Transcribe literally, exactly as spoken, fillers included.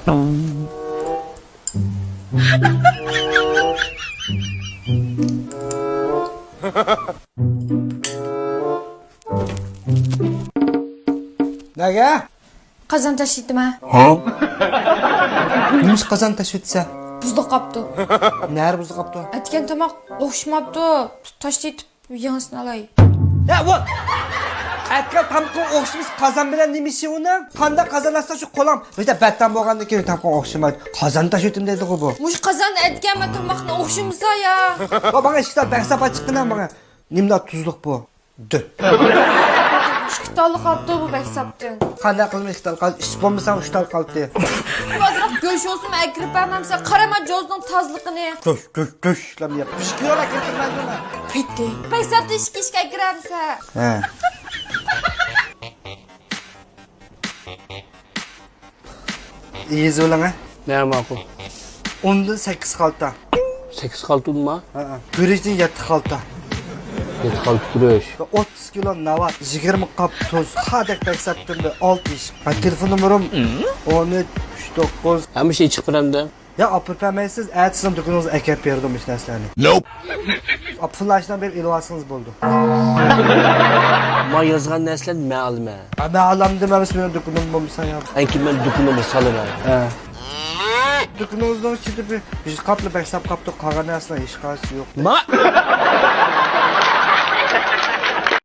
نەگە؟ قازان تاشلىۋېتىمەن. ھە؟ نېمىشقا قازان تاشلىۋېتىسەن؟ بۇزۇلۇپ قاپتۇ. نەرە بۇزۇلۇپ قاپتۇ؟ ئەتكەن تاماق ئوخشىماپتۇ. تاشلىۋېتىپ يېڭىسىنى ئالاي. يا، ۋاي! ئەتكەن تامىقىڭ ئوخشىمىسا قازان بىلەن نېمە ئىشى ئۇنىڭ؟ قانداق قازان ئەسلا شۇ قولۇڭ. بىردە بەتتام بولغاندىن كېيىن تامىقىڭ ئوخشىمايدۇ. قازان تاشلىۋېتىم دەيدىغۇ بۇ. مۇشۇ قازان ئەتكەن تاماقنى ئوخشىمىسا يا. ۋا، ماڭا ئىككى تال بەك ساپا چىققىنا ماڭا. نېمىلا تۇزلۇق بۇ؟ دۆت. ئىككى تاللا قاپتۇ بۇ بەك ساپتىن. قانداق قىلىمەن ئىككى تال قالدى؟ ئىچىپ بولمىسام ئۈچ تال قالدى. ئازراق گۆش بولسىمۇ ئەكىرىپ بەرمەمسەن؟ قارىما جوزنىڭ تازىلىقىنى. گۆش، گۆش، گۆش، لام يەپ. ئىككى كىلو ئەكىرىپ بەرمەمسەن؟ قېيتتى. بەك ساپتىن ئىككى ئىشكە ئەكىرەمسەن؟ ھە. يېزىۋېلىڭە. نە ماقۇل. ئوندىن سەككىز خالتا. سەككىز خالتا ئۇنما؟ ھەئە. گۈرۈچتىن يەتتە خالتا. يەتتە خالتا گۈرۈچ. ئوتتۇز كىلو ناۋات، يىگىرمە قاپ تۇز، خادەك بەك ساتتىم بىر ئالتە ئىش. ھە، تېلېفون نومۇرۇم ئون ئۈچ ئۈچ توققۇز. ھەممە شەي چىقىپ بېرەمدە؟ يا، ئاپىرىپ بەرمەيسىز، ئەتە سىزنىڭ دۇكىنىڭىزغا ئەكەپ بېرىدۇ مۇشۇ نەرسىلەرنى. نوپ. ئاپىلاشنىڭ بېرىپ ئېلىۋالسىڭىز بولىدۇ. ما يازغان نەرسىلەرنى مەن ئالىمەن. ھە، مەن ئالامدىم ئەمەس، مېنىڭ دۇكىنىم بولمىسا يا. ئەنكى مەن دۇكىنىمغا سالىمەن. ھە. دۇكىنىڭىزنىڭ ئىچىدە بىر يۈز قاپلا بەك ساپ قاپتۇ، قالغان نەرسىلەر ھېچقايسىسى يوق. ما؟